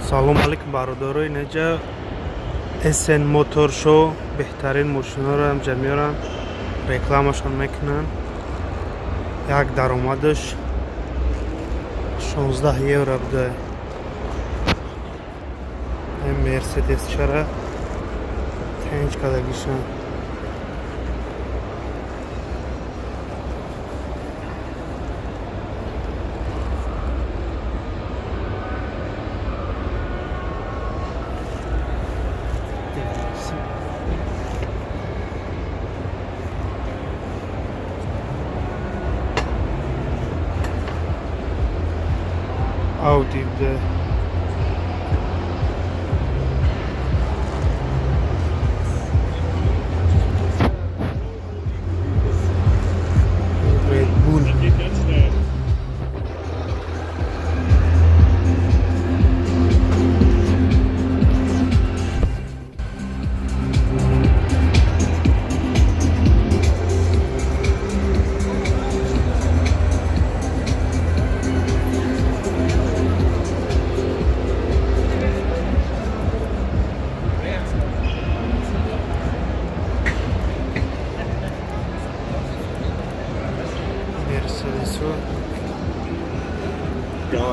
Салом алейкум, бародаро. Инаҷа Essen Motor Show, беҳтарин мошиноро ҳамҷа меоранд, рекламашон мекунанд. Як даромадаш 16 евро буда. Мерседес чара тенҷ кардагишан. Audi буда. Red Bull. Geht ganz schnell. Мерседесу. Ja,